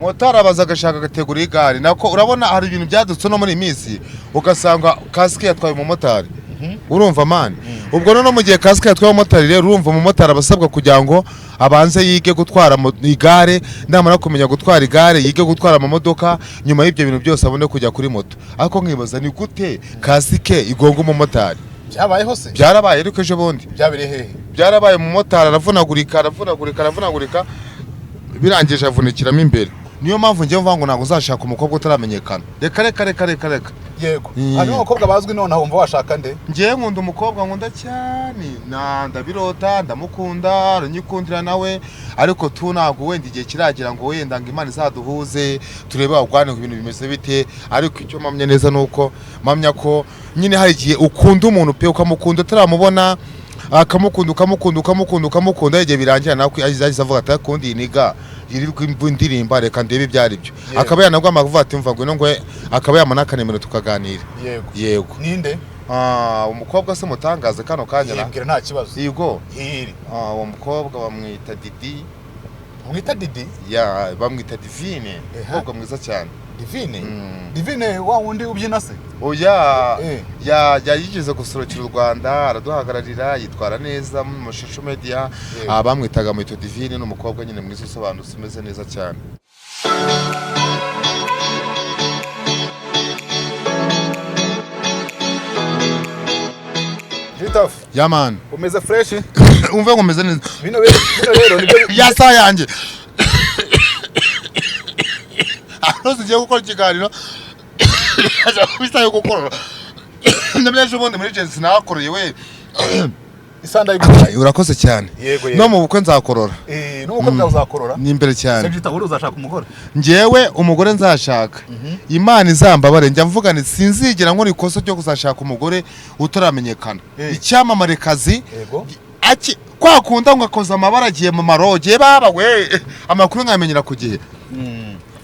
Motari abaza agashaka agategura igare. Nako urabona hari ibintu byadutse no muri iyi minsi, ugasanga kasike yatwaye umumotari. Urumva man, ubwo noneho mu gihe kasike yatwaye umumotari rero, urumva umumotari aba asabwa kugira ngo abanze yige gutwara igare, namara kumenya gutwara igare yige gutwara amamodoka, nyuma y'ibyo bintu byose abone kujya kuri moto. Ariko nkibaza ni gute kasike igonga umumotari? Byabayeho se? Byarabaye ariko ejo bundi. Byabereye hehe? Byarabaye, umumotari aravunagurika, aravunagurika, aravunagurika, birangije avunikiramo imbere. Niyo mpamvu ngiye mvuga ngo ntabwo uzashaka umukobwa utaramenyekana. Reka, reka, reka, reka, reka. Yego. Hanyuma abakobwa bazwi nonaha wumva washaka nde? Ngewe nkunda umukobwa nkunda cyane, na ndabirota, ndamukunda, aranyikundira nawe, ariko tu ntabwo wenda igihe kiragira ngo wenda ngo Imana izaduhuze turebe wagwane ngo ibintu bimeze bite. Ariko icyo mpamya neza ni uko mpamya ko nyine hari igihe ukunda umuntu pe, ukamukunda utaramubona, akamukunda, ukamukunda, ukamukunda, ukamukunda, igihe birangira nawe ahise avuga ati akundi iyi niga yirirwa indirimba, reka ndebe ibyo ari byo. Akaba yanagwama akavuga ati mva ngwino ngwe, akaba yamana akanemero tukaganira. Yego. Yego. Ninde? Ah, umukobwa se mutangaze kano kanya na? Yibwira, nta kibazo. Yego. Hiri. Ah, uwo mukobwa bamwita Didi. Mwita Didi? Ya, bamwita Divine. Umukobwa mwiza cyane. Divine? Mm. Divine wa wundi ubyina se? Oya. Ya, yigeze gusorokera u Rwanda, araduhagararira, yitwara neza mu mashusho media. Ah, bamwitaga Mwito Divine, ni umukobwa nyine mwiza usobanutse, umeze neza cyane. Jitafu. Ya man. Umeze fresh? Umve ngo umeze neza. Bino rero nibyo. Ya saa yanjye. Aho tugiye gukora ikiganiro aza kuba isaha yo gukorora. Ndabona ejo bundi muri Chelsea nahakoreye we. Isanda y'igura. Urakoze cyane. Yego, yego. No mu bukwe nzakorora. Eh, n'ubukwe bwawe uzakorora? Ni imbere cyane. Se Jitafu, uri uzashaka umugore? Njyewe umugore nzashaka, Imana izambabare, njya mvuga nti sinzigera nkora ikosa ryo kuzashaka umugore utaramenyekana. Icyamamare kazi. Aki kwa kunda ngo akoze amabara agiye mu maroge baba we, amakuru nkamenyera ku gihe.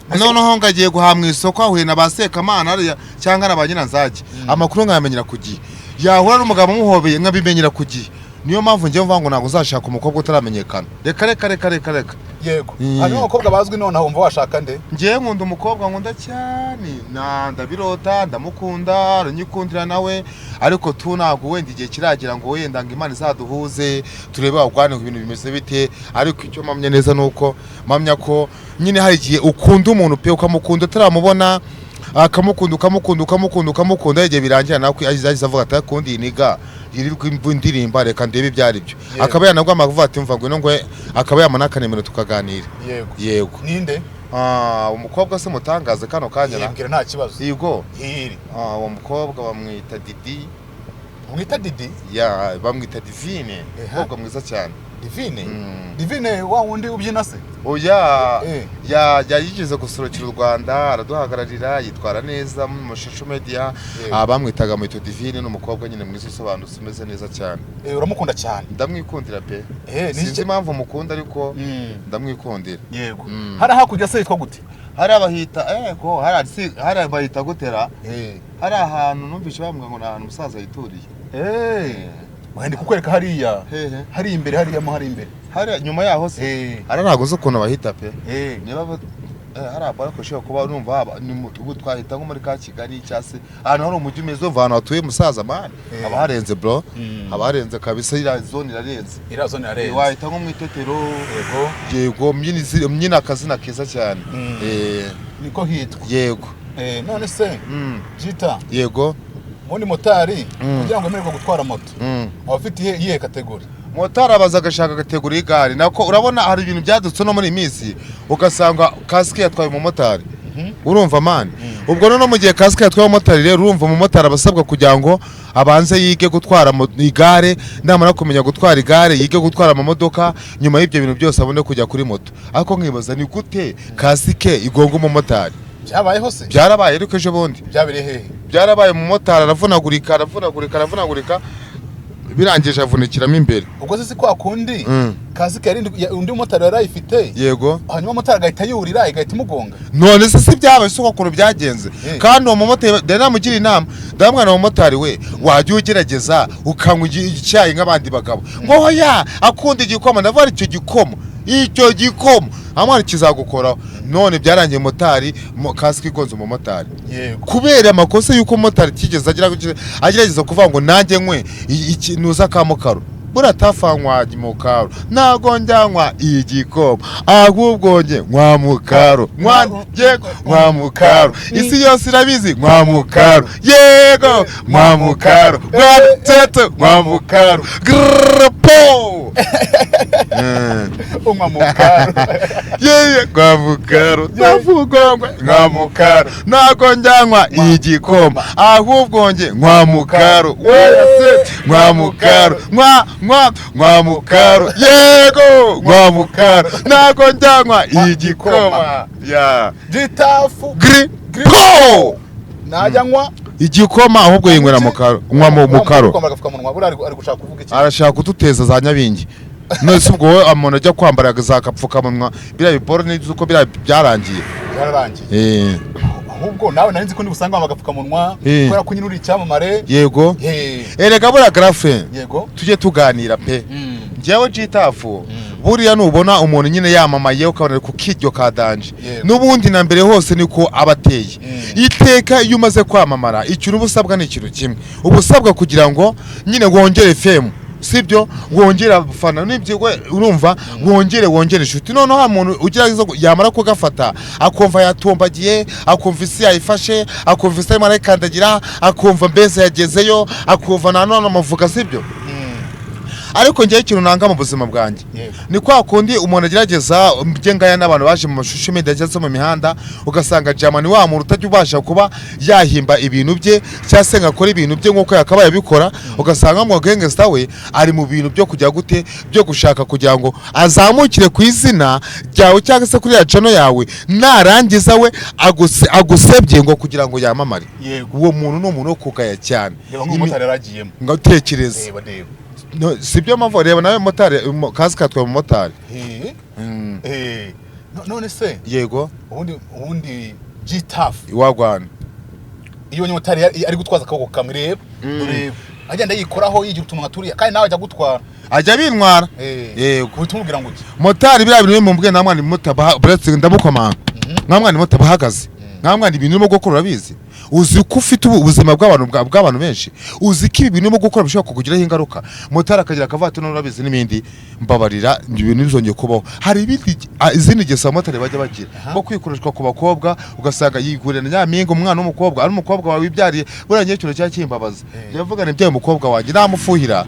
Noneho ngo agiye guhaha mu isoko, ahuye na ba Sekamana hariya cyangwa na ba Nyiranzage, amakuru nkamenyera ku gihe. Yahura n'umugabo umuhobeye, nkabimenyera ku gihe. Niyo mpamvu ngiye mvuga ngo ntabwo uzashaka umukobwa utaramenyekana. Reka, reka, reka, reka, reka. Yego. Hanyuma abakobwa bazwi nonaha wumva washaka nde? Ngewe nkunda umukobwa nkunda cyane, na ndabirota, ndamukunda, aranyikundira nawe, ariko tu ntabwo wenda igihe kiragira ngo wenda ngo Imana izaduhuze turebe wagwane ngo ibintu bimeze bite. Ariko icyo mpamya neza ni uko mpamya ko nyine hari igihe ukunda umuntu pe, ukamukunda utaramubona, akamukunda, ukamukunda, ukamukunda, ukamukunda, igihe birangira nawe ahise avuga ati akundi iyi niga yirirwa indirimba, reka ndebe ibyo ari byo. Akaba yanagwama akavuga ati mva ngwino ngwe, akaba yamana akanemero tukaganira. Yego. Yego. Ninde? Ah, umukobwa se mutangaze kano kanya na? Yibwira, nta kibazo. Yego. Hiri. Ah, uwo mukobwa bamwita Didi. Mwita Didi? Ya, bamwita Divine. Umukobwa mwiza cyane. Divine? Mm. Divine wa wundi ubyina se? Oya. Ya, yigeze gusorokera u Rwanda, araduhagararira, yitwara neza mu mashusho media. Ah, bamwitaga Mwito Divine, ni umukobwa nyine mwiza usobanutse, umeze neza cyane. Eh, uramukunda cyane? Ndamwikundira pe. Eh, ni Sinzi impamvu mukunda ariko ndamwikundira. Yego. Hari hakurya se yitwa gute? Hari abahita ego, hari abahita gutera. Hari ahantu numvise bambwira ngo ni ahantu umusaza yituriye. Wenda kukwereka hariya. Hehe? Hari imbere, hariya mo hari imbere. Hari nyuma yaho se? Hari, ntabwo uzi ukuntu bahita pe. Niba hari abariko ushobora kuba numva haba ni ubu twahita nko muri ka Kigali cyangwa se ahantu hari umujyi umeze, uva ahantu hatuye umusaza man. Haba harenze bro. Haba harenze kabisa, iriya zone irarenze. Iriya zone irarenze. Wahita nko mu Itetero. Yego. Yego, mbyina akazina keza cyane. Niko hitwa. Yego. None se Jita? Yego. Ubundi motari kugira ngo yemererwe gutwara moto aba afite iyihe kategori? Motari abaza agashaka agategura igare. Nako urabona hari ibintu byadutse no muri iyi minsi, ugasanga kasike yatwaye umumotari. Urumva man, ubwo noneho mu gihe kasike yatwaye umumotari rero, urumva umumotari aba asabwa kugira ngo abanze yige gutwara igare, namara kumenya gutwara igare yige gutwara amamodoka, nyuma y'ibyo bintu byose abone kujya kuri moto. Ariko nkibaza ni gute kasike igonga umumotari? Byabayeho se? Byarabaye ariko ejo bundi. Byabereye hehe? Byarabaye, umumotari aravunagurika, aravunagurika, aravunagurika, birangije avunikiramo imbere. Ubwo se si kwa kundi kasike yari undi mumotari yari ayifite? Yego. Hanyuma motari agahita yurira igahita imugonga. None se si byabaye, si ukuntu byagenze? Kandi uwo mumotari ndari namugira inama, ndamwana wa mumotari we, wajya ugerageza ukanywa icyayi nk'abandi bagabo. Ngo hoya, akunda igikoma. Ndavuga icyo gikoma, icyo gikoma. Amwana kizagukoraho. None byarangiye motari kasike igonze umumotari kubera amakosa y'uko umumotari atigeze agerageza kuvuga ngo nanjye nkwe nuza ka mukaro. Buriya tafanywa mukaro, ntago njyanywa igikoma, ahubwo njye nywa mukaro, yego nywa mukaro, isi yose irabizi nywa mukaro, yego nywa mukaro, nywa nywa mukaro, grrrr po. Unywa mukaro. Yeye nywa mukaro, ndavuga nywa mukaro, ntago njyanywa igikoma, ahubwo njye nywa mukaro, wese nywa mukaro, nywa nywa nywa mukaro, yego nywa mukaro, ntago njyanywa igikoma ya Gitafu gri po. Najya nywa Igikoma, ahubwo yinywera mukaro, nywa mu mukaro. Kwambara agapfukamunwa, buriya ari gushaka kuvuga iki? Arashaka kuduteza za nyabingi. None se ubwo wowe umuntu ajya kwambara za kapfukamunwa, biriya biporo n'izo uko biriya byararangiye. Byararangiye. Ahubwo nawe nari nzi ko nibusanga wambaye agapfukamunwa kubera ko nyine uri icyamamare. Yego. Erega buriya garafe, tujye tuganira pe. Njyewe Gitafu, buriya nubona umuntu nyine yamamaye ukabona ari ku kiryo ka danger, n'ubundi na mbere hose niko aba ateye. Iteka iyo umaze kwamamara, ikintu uba usabwa ni ikintu kimwe: uba usabwa kugira ngo nyine wongere fame, sibyo? Wongere abafana n'ibyo we urumva, wongere inshuti. Noneho ha muntu ugerageza yamara kugafata akumva yatumbagiye, akumva isi yayifashe, akumva isi arimo arayikandagira, akumva mbese yagezeyo, akumva nta none amavuga, sibyo? Ariko njyewe ikintu nanga mu buzima bwanjye ni kwa kundi umuntu agerageza njye ngaya n'abantu baje mu mashusho media cyangwa se mu mihanda, ugasanga jama ni wa muntu utajya ubasha kuba yahimba ibintu bye cyangwa se ngo akore ibintu bye nk'uko yakabaye abikora. Ugasanga mu gangster we ari mu bintu byo kujya gute, byo gushaka kugira ngo azamukire ku izina ryawe cyangwa se kuri ya channel yawe, narangiza we agusebye ngo kugira ngo yamamare. Uwo muntu ni umuntu wo kugaya cyane. Reba nk'umumotari yaragiyemo. Ngo tekereza. Reba, reba. No, si byo mpamvu reba nawe motari kasike atwaye umumotari. None se Yego. ubundi Gitafu, Iwagwana. iyo ubonye motari ari gutwaza akaboko kamwe, reba, reba agenda yikoraho, yigira utuntu nka turiya, kandi nawe ajya gutwara. Ajya bintwara. Yego. Uhita umubwira ngo iki? Motari biriya bintu mubwiye, nta mwana mutaba buretse ndamukomanga, nta mwana mutaba ahagaze, nta mwana ibintu urimo gukora urabizi, uzi ko ufite ubuzima bw'abantu bw'abantu benshi, uzi ko ibi bintu urimo gukora bishobora kukugiraho ingaruka. Motari akagira akavatiri, none urabizi n'ibindi, mbabarira, ibyo bintu bizongeye kubaho. Hari ibindi izindi ngeso abamotari bajya bagira nko kwikoreshwa ku bakobwa, ugasanga yigurira na nyampinga umwana w'umukobwa, ari umukobwa wawe wibyariye. Buriya ngewe ikintu cyaba kimbabaza, ndavuga ni byaye umukobwa wanjye namufuhira.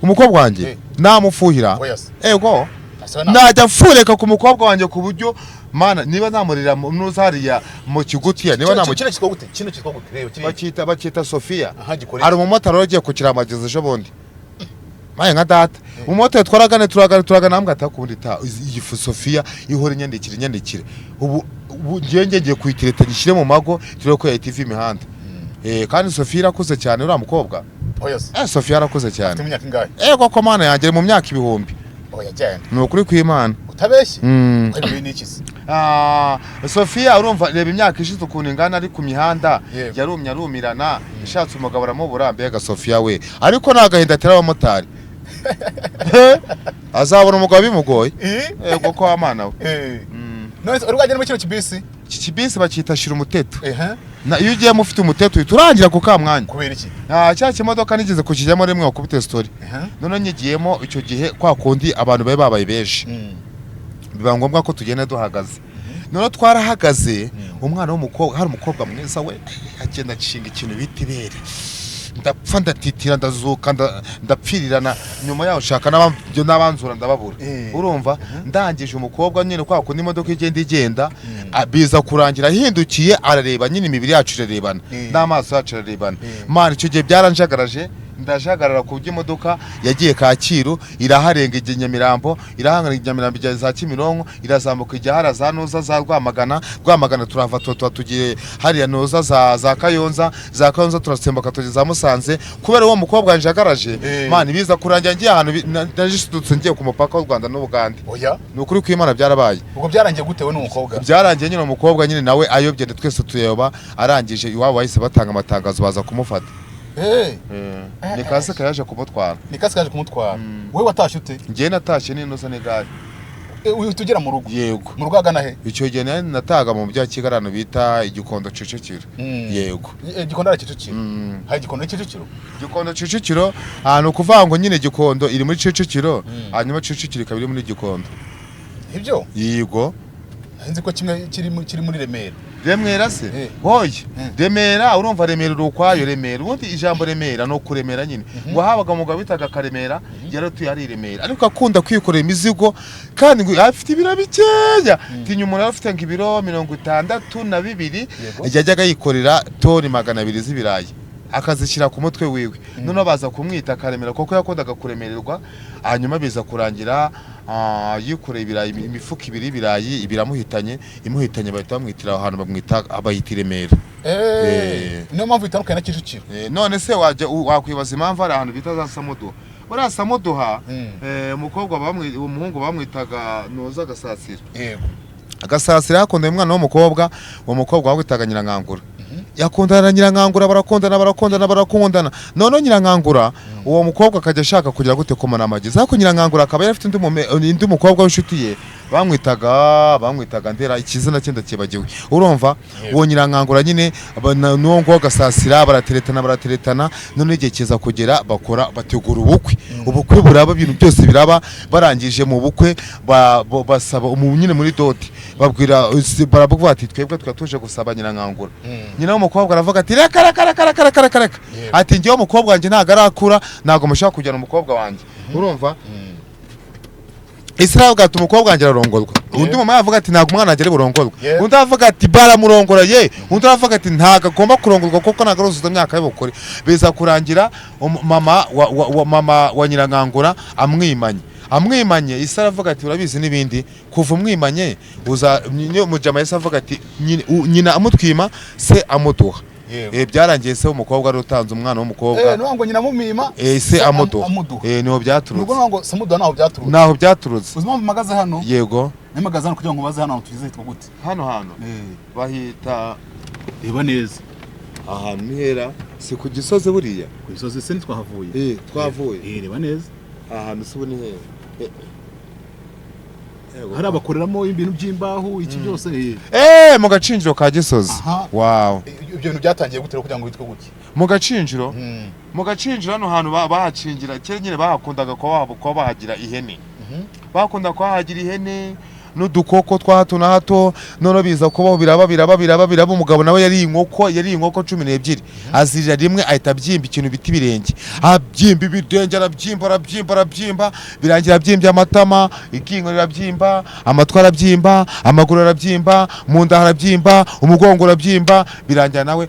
Umukobwa wanjye namufuhira. Oya se. Ego. Asa na Najya mfureka ku mukobwa wanjye ku buryo mana niba namurira nuza hariya mu kigutiya niba Kino namu kino cyitwa gute? Kino cyitwa gute? Reba kiriya. Bakita Sofia. Aha gikora. Hari umumotari wari ugiye kukirambagiza ejo bundi, maye nka data, umumotari twaragane, turagane, turagana, ambwa ati akundi ta iyi Sofia ihora inyandikira inyandikira, ubu ngiye ngiye kuyitireta nyishyire mu mago turebe ko yahita iva imihanda. Kandi Sofia irakuze cyane, uriya mukobwa. Oya se. Sofia arakuze cyane. Ufite imyaka ingahe? Koko mana yanjye, mu myaka ibihumbi. Oya genda. Ni ukuri kw'Imana. Utabeshye. Ariko ibi ni iki se? Ah, Sofia urumva, reba imyaka ishize ukuntu ingana ari ku mihanda. Yarumye arumirana, yashatse umugabo aramubura. Mbega Sofia we, ariko nta gahinda atera abamotari. Azabona umugabo bimugoye. Yego ko wamana we. None se uri bwagende muri kino kibisi? Iki kibisi bacyita shira umuteto. Ehe. Na iyo ugiyemo ufite umuteto uhita urangira ku ka mwanya. Kubera iki? Ah, cya kimodoka nigeze kukijyamo rimwe wakubite story. None nyigiyemo icyo gihe, kwa kundi abantu bari babaye benshi, biba ngombwa ko tugenda duhagaze. Noneho twarahagaze, umwana w'umukobwa, hari umukobwa mwiza we, agenda acishinga ikintu bita ibere, ndapfa, ndatitira, ndazuka, ndapfirirana. Nyuma yaho nshaka n'abanzura ndababura. Urumva ndangije, umukobwa nyine kwa kundi imodoka igenda igenda, biza kurangira ahindukiye arareba nyine, imibiri yacu irarebana n'amaso yacu ararebana. Man, icyo gihe byaranjagaraje, ndajagarara ku buryo imodoka yagiye Kacyiru iraharenga ijya Nyamirambo, iraharenga ijya Nyamirambo ijya za Kimironko, irazamuka ijya hariya za Nuza za Rwamagana. Rwamagana turahava tuba tugiye hariya Nuza za Kayonza, za Kayonza turasimbuka tugeze za Musanze kubera uwo mukobwa njagaraje. Man, biza kurangira ngiye ahantu najishidutse ngiye ku mupaka w'u Rwanda n'Ubugande. Oya. Ni ukuri kw'Imana, byarabaye. Ubwo byarangiye gute we n'umukobwa? Byarangiye nyine umukobwa nyine nawe ayobye, twese tuyoba, arangije iwabo bahise batanga amatangazo baza kumufata. Ni kasike yaje kumutwara. Ni kasike yaje kumutwara. Wowe watashye ute? Njyewe natashye n'inoza n'igare. Uhita ugera mu rugo? Yego. Mu rugo agana he? Icyo gihe nari nataga mu mujyi wa Kigali, ahantu bita Igikondo, Kicukiro. Yego. Gikondo ari Kicukiro? Hari Gikondo Kicukiro? Gikondo Kicukiro, ahantu kuvuga ngo nyine Gikondo iri muri Kicukiro, hanyuma Kicukiro ikaba iri muri Gikondo. Ibyo? Yego. Nzi ko kimwe kiri muri Remera. Remera se? Hoye. Remera, urumva Remera uri ukwayo. Remera ubundi, ijambo Remera ni ukuremera nyine. Ngo habaga umugabo bitaga Karemera, yari atuye ari i Remera, ariko akunda kwikorera imizigo, kandi ngo afite ibiro bikeya. Tinya umuntu afite ngo ibiro 62, yajyaga yikorera toni 200 z'ibirayi akazishyira ku mutwe wiwe. Noneho baza kumwita Karemera kuko yakundaga kuremererwa. Hanyuma biza kurangira yikoreye ibirayi, imifuka ibiri y'ibirayi biramuhitanye, imuhitanye, bahita bamwitira aho hantu, bamwita, bahita i Remera. Niyo mpamvu bitandukanye na Kicukiro. None se wajya wakwibaza impamvu hari ahantu bita za Samuduha? Buriya Samuduha, umukobwa umuhungu bamwitaga Noza Gasasira. Gasasira yakundanye umwana w'umukobwa, uwo mukobwa bamwitaga Nyirankangura. Yakundana na Nyirankangura, barakundana, barakundana, barakundana. Noneho Nyirankangura, uwo mukobwa akajya ashaka kugira gute, kumana amagezi, ariko Nyirankangura akaba yari afite undi mukobwa w'inshuti ye bamwitaga Ndera, ikizina cye ndakibagiwe. Urumva uwo Nyirankangura nyine n'uwo nguwo Gasasira barateretana, barateretana. Noneho igihe kiza kugera, bakora, bategura ubukwe, ubukwe buraba, ibintu byose biraba. Barangije mu bukwe basaba nyine muri dot, babwira, baravuga bati: "Twebwe twari tuje gusaba Nyirankangura." Nyina w'umukobwa aravuga ati: "Reka, reka, reka, reka, reka, reka, reka." Ati: "Njyewe umukobwa wanjye ntabwo arakura, ntabwo mushaka kujyana umukobwa wanjye." Urumva Israel ati: "Umukobwa wanjye ararongorwa." Undi mama yavuga ati: "Ntabwo umwana wanjye ari burongorwe." Undi aravuga ati: "Baramurongora ye." Undi aravuga ati: "Ntabwo agomba kurongorwa kuko ntabwo aruzuza imyaka y'ubukure." Biza kurangira mama wa mama wa Nyirankangura amwimanye. Amwimanye, Isi aravuga ati: "Urabizi n'ibindi kuva umwimanye uza." Niyo mujama yahise avuga ati nyina amutwima, se amuduha. Byarangiye se w'umukobwa ari utanze umwana w'umukobwa. Nuvuga ngo nyina mumima, se amuduha. Amuduha. Niho byaturutse. Nubwo ngo Samuduha naho byaturutse. Naho byaturutse. Uzi impamvu mpagaze hano? Yego. Mpagaze hano kugira ngo baze hano hantu tugeze hitwa gute? Hano hantu bahita Reba neza. Ahantu ni hera, si ku Gisozi buriya? Ku Gisozi se ntitwahavuye? Twavuye. Reba neza. Ahantu se ubu ni hera? Yego. Hari abakoreramo ibintu by'imbaho, iki byose. Mu Gacinjiro ka Gisozi. Aha. Wow. Ibyo bintu byatangiye gute rero kugira ngo witwe gutya? Mu Gacinjiro, mu Gacinjiro, hano hantu bahacingira kera nyine, bahakundaga kuba bahagira ihene, bakunda kuhagira ihene n'udukoko twa hato na hato. Noneho biza kubaho, biraba, biraba, biraba, biraba. Umugabo nawe yari inkoko, yari inkoko 12, azirira rimwe, ahita abyimba ikintu bita ibirenge, abyimba ibirenge, arabyimba, arabyimba, arabyimba, birangira abyimbye amatama, iryinyo rirabyimba, amatwi arabyimba, amaguru arabyimba, mu nda harabyimba, umugongo urabyimba, birangira nawe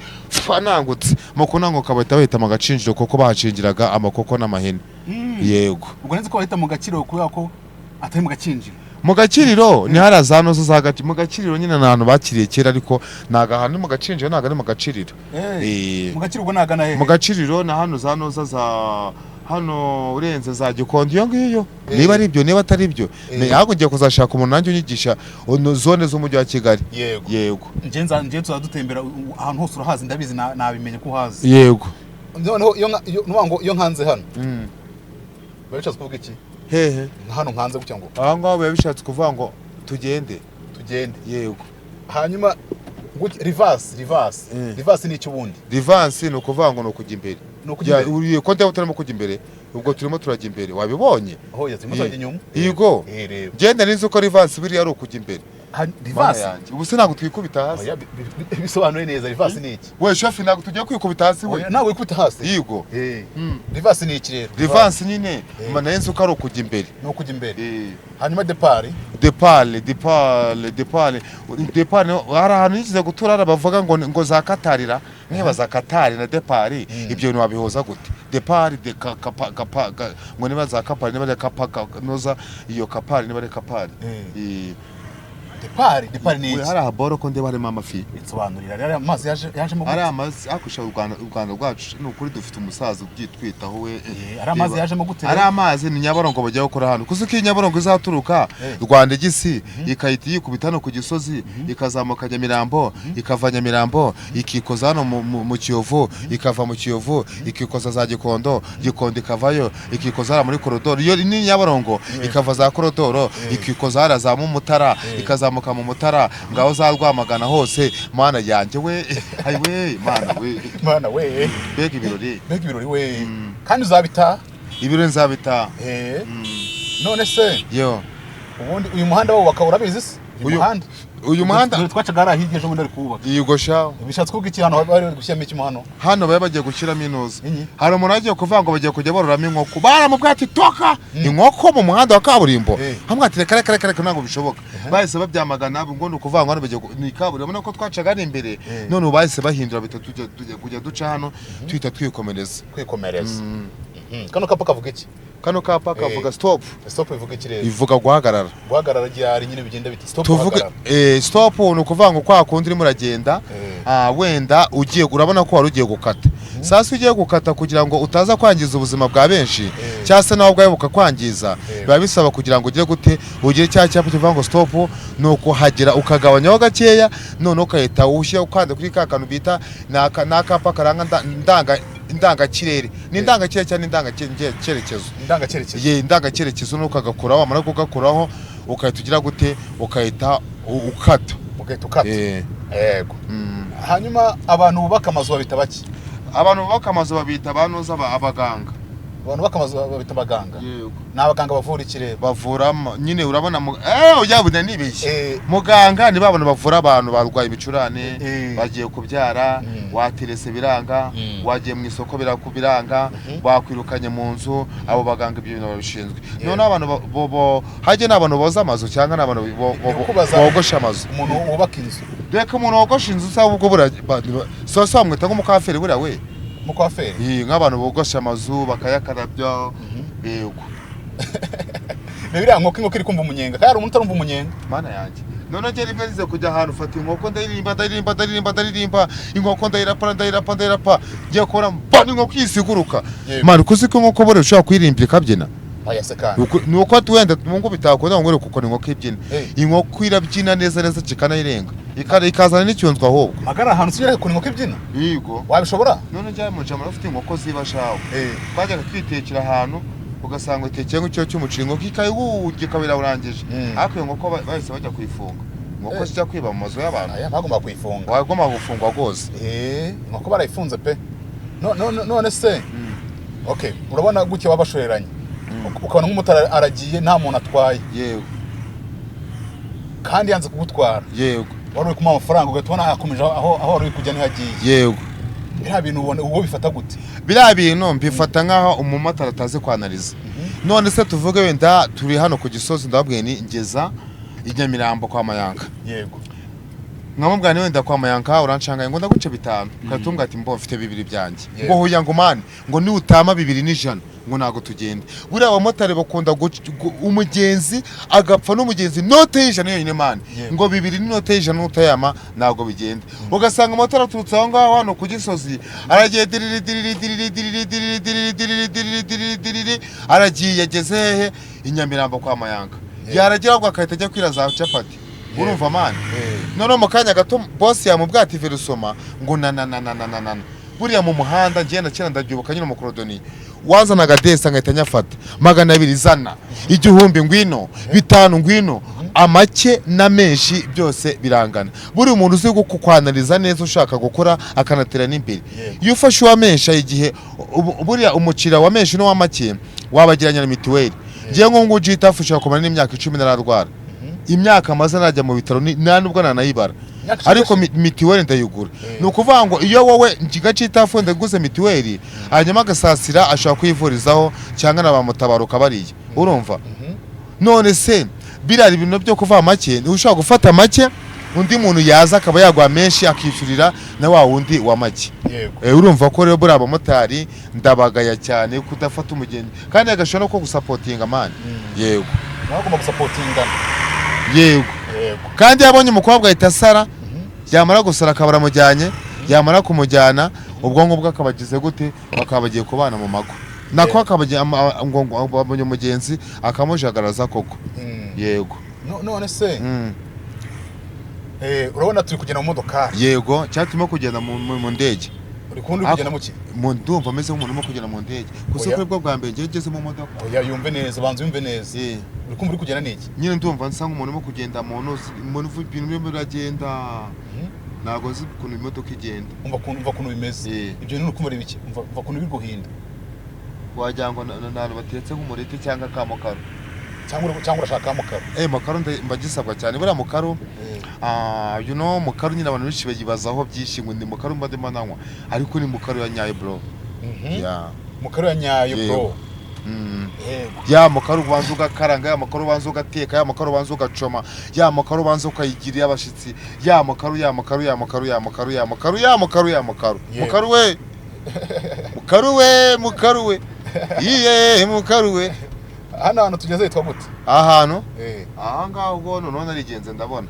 anangutse. Mu kunanguka bahita bahita mu Gacinjiro kuko bahacingiraga amakoko n'amahene. Yego. Ubwo nzi ko bahita mu Gakiriro kubera ko atari mu Gakinjiro. Mu Gakiriro ni hariya za nozo za gati. Mu Gakiriro nyine ni ahantu bakiriye kera, ariko ntabwo ahantu ni mu Gacinjiro, ntabwo ari mu Gakiriro. Mu Gakiriro ubwo nagana hehe? Mu Gakiriro ni hano za noza za hano, urenze za Gikondo iyo ngiyo. Niba ari ibyo, niba atari ibyo, ahubwo ngiye kuzashaka umuntu nanjye unyigisha zone z'umujyi wa Kigali. Yego. Yego. Nje tuzadutembera ahantu hose urahazi, ndabizi, nabimenye ko uhazi. Yego. Noneho iyo nuvuga ngo iyo nkanze hano biba bishatse kuvuga iki? Hehe? Nka hano nkanze gutya ngo Aho ngaho biba bishatse kuvuga ngo tugende. Tugende. Yego. Hanyuma gutya reverse, reverse. Reverse ni iki ubundi? Reverse ni ukuvuga ngo ni ukujya imbere. Ni ukujya imbere. Uriye ko ndeba utarimo kujya imbere, ubwo turimo turajya imbere, wabibonye? Aho turimo turajya inyuma. Yego. Reba. Genda nzi ko reverse buriya ari ukujya imbere. Mana Reverse yanjye, ubu se ntabwo twikubita hasi? Oya, bisobanuye neza, reverse ni iki? We shofi, ntabwo tugiye kwikubita hasi we? Oya, ntabwo wikubita hasi. Yego. Reverse ni iki rero? Reverse nyine nari nzi ko ari ukujya imbere. Ni ukujya imbere. Hanyuma départ? Départ, départ, départ, départ, hari ahantu yigeze gutura hari bavuga ngo za Katarira, niba za Katari na départ, ibyo bintu wabihuza gute? Départ de ka, ka, ka, ka, ngo niba za Kapari, niba ari kapa noza iyo Kapari, niba ari Kapari. Départ, départ ni iki? Hari ahaboro ko ndeba harimo amafi. Nsobanurira rero, amazi yaje yajemo Ari gute? amazi hakurya. U Rwanda rwacu ni ukuri dufite umusaza ubyitwitaho we. Ari amazi yajemo gute Ari rero? amazi ni Nyabarongo bagiye gukora hano, kuko iyo Nyabarongo izaturuka Rwanda igisi ikahita yikubita hano ku Gisozi, ikazamuka Nyamirambo, ikava Nyamirambo ikikoza hano mu Kiyovu, ikava mu Kiyovu ikikoza za Gikondo, Gikondo ikavayo ikikoza hariya muri Korodoro. Iyo ni Nyabarongo ikava za Korodoro ikikoza hariya za mu Mutara, ikazamuka mu Mutara ngaho za Rwamagana hose. Mana yanjye we, ayi we, mana we! Mana we! Mbega ibirori! Mbega ibirori we! Kandi uzabitaha. Ibirori nzabitaha. None se Yo. ubundi uyu muhanda wubaka, urabizi se uyu muhanda? Uyu muhanda? Dore twacaga hariya hirya ejo bundi ari kuwubaka. Yigosha. Bishatse kuvuga iki hano bari bari gushyiramo iki mo hano? Hano bari bagiye gushyiramo inuza. Inyi? Hari umuntu agiye kuvuga ngo bagiye kujya bororamo inkoko, baramubwira ati: "Toka, inkoko mu muhanda wa kaburimbo!" Hamwe ati: "Reka, reka, reka, reka, ntabwo bishoboka." Bahise babyamagana. Ngo ni ukuvuga ngo hano bagiye ni kaburimbo, urabona ko twacaga ari imbere. None ubu bahise bahindura, bita tujya kujya duca hano, tuhita twikomereza. Kwikomereza. Kano kapa kavuga iki? Kano kapa kavuga stop. Stop bivuga iki rero? Ivuga guhagarara. Guhagarara ryari nyine? Bigenda biti stop? Tuvuge Guhagarara. Stop ni ukuvuga ngo kwa kundi urimo uragenda, wenda ugiye, urabona ko wari ugiye gukata. Sasa ugiye gukata, kugira ngo utaza kwangiza ubuzima bwa benshi cyangwa se nawe ubwawe bukakwangiza, biba bisaba kugira ngo ugire gute? Ugire cya cyapa kivuga ngo stop. Ni ukuhagera ukagabanyaho gakeya, noneho ugahita ushyira ukanda kuri ka kantu bita ni akapa karanga ndangakirere, ni indangakirere cyangwa indangacyerekezo? Indangacyerekezo. Ye, indangacyerekezo. Nuko ukagakuraho, wamara kugakuraho ugahita ugira gute? Ugahita ukata. Ugahita ukata. Yego. Hanyuma abantu bubaka amazu babita baki? Abantu bubaka amazu babita banuza abaganga. Abantu bubaka amazu babita abaganga? Yego. Ni abaganga bavura ikirere? Bavura nyine, urabona ujya nibeshye. Muganga ni babana bavura abantu barwaye ibicurane, bagiye kubyara, waterese biranga, wagiye mu isoko birakubiranga, bakwirukanye mu nzu. Abo baganga ibyo bintu babishinzwe. Noneho abantu hajya ni abantu boza amazu cyangwa ni abantu Kubaza- bogosha amazu? Umuntu wubaka inzu. Reka, umuntu wogosha inzu usaba ubwo buriya so so bamwita nk'umukaferi buriya we. Umukwaferi. Nk'abantu bogosha amazu bakayakarabya, yego. Ni biriya nkoko, inkoko iri kumva umunyenga kandi hari umuntu utarumva umunyenga. Mana yanjye! None njye rimwe nize kujya ahantu, ufata inkoko, ndaririmba, ndaririmba, ndaririmba, ndaririmba, inkoko ndayirapa, ndayirapa, ndayirapa, ngiye kubona mbona inkoko yisiguruka. Man, kuzi ko inkoko buriya ushobora kuyirimbira ikabyina? Aya se kandi! Ni uko wenda mu ngo bitakunda ngo kuko ni inkoko ibyina. Inkoko irabyina neza neza, kikanayirenga, ikazana n'icyunzwe ahubwo. Magara ahantu tugera ku inkoko ibyina? Yego. Wabishobora? None njya mu jambo ufite inkoko ziba shawe, twajyaga twitekera ahantu ugasanga utekeye nk'ikiro cy'umuceri, inkoko ikayiwurya ikaba irawurangije. Ariko iyo nkoko bahise bajya kuyifunga. Inkoko zijya kwiba mu mazu y'abantu. Aya bagomba kuyifunga. Wagomba gufungwa rwose. Inkoko barayifunze pe. None se, okay, urabona gutya baba bashoreranye, ukabona nk'umumotari aragiye nta muntu atwaye, kandi yanze kugutwara, wari uri kumuha amafaranga, ugahita ubona akomeje aho wari uri kujya niho agiye. Biriya bintu ubona ubwo bifata gute? Biriya bintu mbifata nk'aho umumotari atazi kwanariza. None se tuvuge wenda turi hano ku Gisozi, ndababwiye ni ngeza i Nyamirambo kwa Mayanka. Nkamubwira ni wenda kwa Mayanka uranshangaye, ngo ndaguce 5, ukatumbwira ati: "Mbo mfite 2 byanjye." Ngo huya, ngo mani, ngo niutama 2 n'ijana ngo ntago tugenda. Buriya abamotari bakunda umugenzi agapfa n'umugenzi note y'ijana yonyine, man. Ngo 2 n'inote y'ijana n'utayama ntabwo bigenda. Ugasanga umumotari aturutse aho ngaho hano ku Gisozi, aragiye diriri diriri diriri diriri diriri diriri diriri diriri diriri diriri, aragiye ageze hehe? I Nyamirambo kwa Mayanka. Yaragera ahubwo agahita ajya kwira za capati. Urumva, man? Noneho mu kanya gato boss yamubwiye ati: "Verisoma," ngo na na na na na na na. Buriya mu muhanda ngenda kera ndabyibuka nyine, umukorodoni wazanaga desa ngahita nyafata 200, zana 1000, ngwino 5, ngwino amake na menshi, byose birangana. Buriya umuntu uzi kukwanariza neza, ushaka gukora akanatera n'imbere, iyo ufashe uwa menshi igihe buriya umukiriya wa menshi n'uwa make wabageranya na mituweli. Ngewe nk'ubu ngubu ushobora kumara n'imyaka 10 ntararwara. Imyaka maze najya mu bitaro nta nubwo nanayibara. Imyaka 10? Ariko mituweli ndayigura. Ni ukuvuga ngo iyo wowe ngiga citafu ndaguze mituweli, hanyuma agasasira ashobora kuyivurizaho cyangwa na ba mutabaruka bariya, urumva? None se biriya ibintu byo kuva make, ushobora gufata make, undi muntu yaza akaba yaguha menshi, akishyurira na wa wundi wa make. Urumva ko rero buriya abamotari ndabagaya cyane kudafata umugenzi, kandi agashobora no kugusapotinga, man. Yego. Nawe ugomba gusapotingana. Yego. Kandi iyo abonye umukobwa ahita asara. Yamara gusara akaba aramujyanye, yamara kumujyana ubwonko bwe akabagize gute, bakaba bagiye kubana mu mago, nako akabagiye ngo abonye umugenzi akamujagaraza koko. Yego. None se urabona turi kugenda mu modokari? Yego, cyatuma kugenda mu ndege. Uri kubona uri kugenda mu ki? Ndumva ameze nk'umuntu urimo kugenda mu ndege gusa. Oya. Kuri bwo bwa mbere ngewe ngeze mu modoka. Oya, yumve neza, banza yumve neza. Uri kumva uri kugenda n'iki? Nyine ndumva nsa nk'umuntu urimo kugenda mu ntuzi, mu ibintu birimo biragenda. Ntabwo nzi ukuntu imodoka igenda. Umva ukuntu bimeze. Ibyo bintu uri kumva ari biki? Umva ukuntu biri guhinda. Wagira ngo ni ahantu batetse nk'umureti cyangwa akamukaro. Cyangwa urashaka mukaro? Mukaro mba gisabwa cyane buriya mukaro. Mukaro nyine abantu benshi bayibazaho byinshi ngo ni mukaro mba ndimo nanywa, ariko ni mukaro ya nyayo, bro. Yeah. Mukaro ya nyayo, bro. Ya mukaro ubanza ugakaranga, ya mukaro ubanza ugateka, ya mukaro ubanza ugacoma, ya mukaro ubanza ukayigirira abashitsi, ya mukaro, ya mukaro, ya mukaro, ya mukaro, ya mukaro, ya mukaro, ya mukaro. Mukaro we, mukaro we, mukaro we, iye mukaro we. Hano hantu tugeze hitwa gute? Ahantu aha ngaha ubwo noneho narigenze ndabona.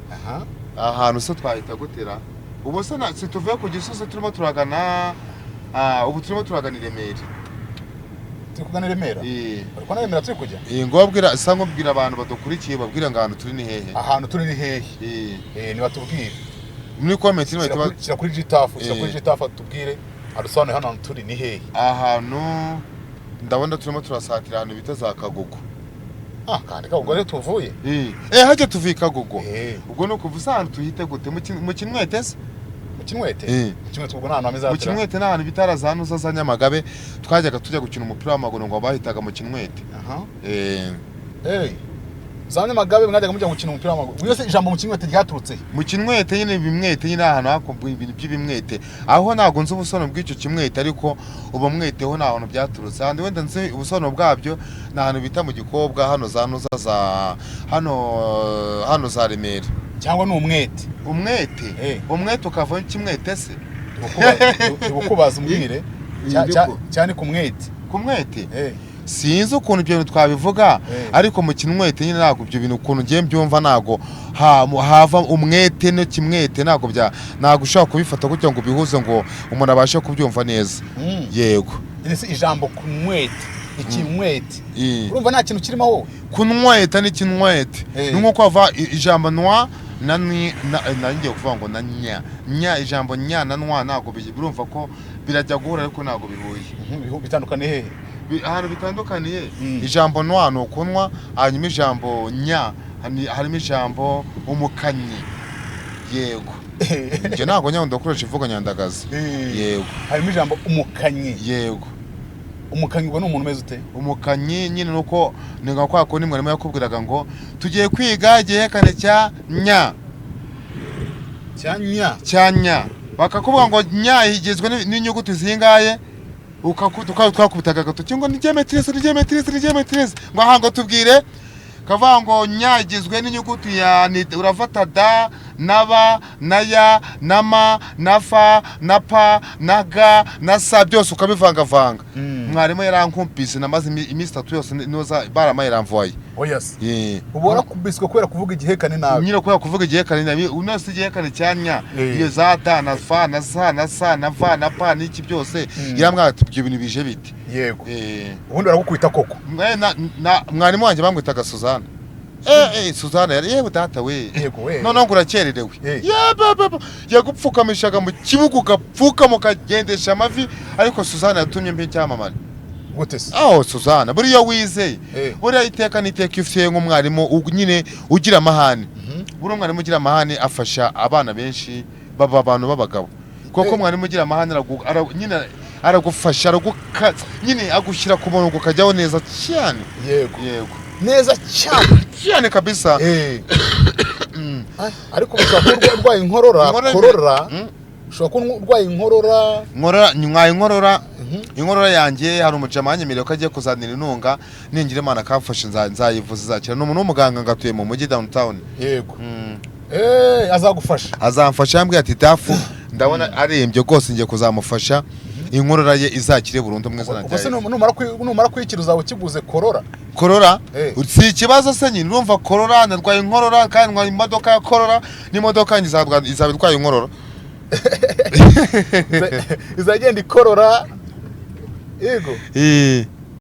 Ahantu se twahita gutera ubu se si tuvuye ku Gisozi, turimo turagana, ubu turimo turagana i Remera. Turi kugana i Remera? Eh. Uri kubona Remera turi kujya? Ngo babwira, sa nkubwira abantu badukurikiye, babwira ngo ahantu turi ni hehe. Ahantu turi ni hehe? Nibatubwire. Muri comment niba Shyira kuri Gitafu, shyira kuri Gitafu atubwire, adusobanurire hano hantu turi ni hehe. Ahantu ndabona turimo turasatira ahantu bita za Kagugu. Ah, kandi Kagugu rero tuvuye. Hajya tuvuye i Kagugu. Ubwo ni ukuva ahantu tuhite gute? Mu Kinwete se? Mu Kinwete? Eh. Mu Kinwete ubwo ni ahantu hameze Mu hatera. Kinwete ni ahantu bita za Ntuza za Nyamagabe, twajyaga tujya gukina umupira w'amaguru, ngo bahitaga mu Kinwete. Za Nyamagabe mwajyaga mujya gukina umupira w'amaguru. Ubwo se ijambo mu Kinwete ryaturutse he? Mu Kinwete nyine, ibimwete nyine, ahantu hakumbuye ibintu by'ibimwete. Aho ntabwo nzi ubusobanuro bw'icyo kimwete, ariko ubu mweteho nta hantu byaturutse. Ahandi wenda nzi ubusobanuro bwabyo ni ahantu bita mu Gikobwa, hano za Ntuza za hano za Remera. Cyangwa ni umwete? Umwete. Umwete ukavamo ikimwete se? Ndikubaza umbwire. Cyane ku mwete. Ku mwete. Sinzi ukuntu ibyo bintu twabivuga. Ariko mu Kinwete nyine ntabwo ibyo bintu ukuntu ngiye mbyumva, ntabwo hava umwete n'ikimwete, ntabwo bya ntabwo ushobora kubifata gutya ngo ubihuze ngo umuntu abashe kubyumva neza. Yego. Ese ijambo kumwete, ikimwete, urumva nta kintu kirimo wowe? Kunyweta n'ikinywete ni nko kwava ijambo nwa na ni na ngiye kuvuga ngo na nya nya, ijambo nya na nwa ntabwo birumva ko birajya guhura, ariko ntabwo bihuye. Bitandukaniye hehe? Ahantu bitandukaniye, ijambo nwa ni ukunywa, hanyuma ijambo nya harimo ijambo umukanyi. Yego, njye ntabwo nyabwo ndakoresha imvugo nyandagazi. Yego. Harimo ijambo umukanyi? Yego. Umukanyi ubwo ni umuntu umeze ute? Umukanyi nyine nuko ni nka kwa kundi mwarimu yakubwiraga ngo tugiye kwiga igihekane cya nya. Cya nya. Cya nya, bakakubwira ngo nya igizwe n'inyuguti zingahe, twakubitaga agatoki ngo ni geometries, ni geometries, ni geometries, ngo aha ngo tubwire, kavuga ngo nya igizwe n'inyuguti ya ni, urafata da na ba na ya na ma na fa na pa na ga na sa, byose ukabivangavanga. Mwarimu yarankumpise, namaze iminsi 3 yose noza baramaye ramvoye. Oya se? Yeah. Ubu warakubiswe kubera kuvuga igihekane nabi? Nyine kubera kuvuga igihekane nabi. Unasi igihekane cya nya, iyo za da na fa na sa na sa na va na pa n'iki byose, yarambwira ati ibyo bintu bije bite? Ubundi baragukubita koko? Mwarimu wanjye bamwitaga Suzana. Suzana yari, yewe data we. Yego we. Noneho ngo urakererewe. Ye, ba, ba, ba. Yagupfukamishaga mu kibuga, ugapfukama ukagendesha amavi, ariko Suzana yatumye mba icyamamare. Gute se? Aho Suzana buriya wizeye, buriya iteka n'iteka iyo ufite nk'umwarimu nyine ugira amahane, buriya umwarimu ugira amahane afasha abana benshi baba abantu b'abagabo, kuko umwarimu ugira amahane nyine aragufasha, nyine agushyira ku murongo ukajyaho neza cyane. Yego. Neza cyane. Cyane kabisa. Ariko ushobora kuba urwaye inkorora. Inkorora. Korora. Ushobora kuba urwaye inkorora. Nkorora, nywaye inkorora. Inkorora yanjye hari umujama wanyemereye ko agiye kuzanira intunga, ningira Imana akamfasha nzayivuza izakira. Ni umuntu w'umuganga, ngatuye mu mujyi downtown. Azagufasha. Azamfasha, yambwiye ati dafu ndabona arembye rwose, ngiye kuzamufasha. Inkorora ye izakire burundu mu izina Ubwo rya se Yesu. numara kuyikira uzaba ukiguze Corolla? Corolla. Eh. Si ikibazo se nyine, urumva Corolla, narwaye inkorora kandi ndwaye imodoka ya Corolla, n'imodoka yanjye izaba itwaye inkorora. Izagenda ikorora, yego. Eh.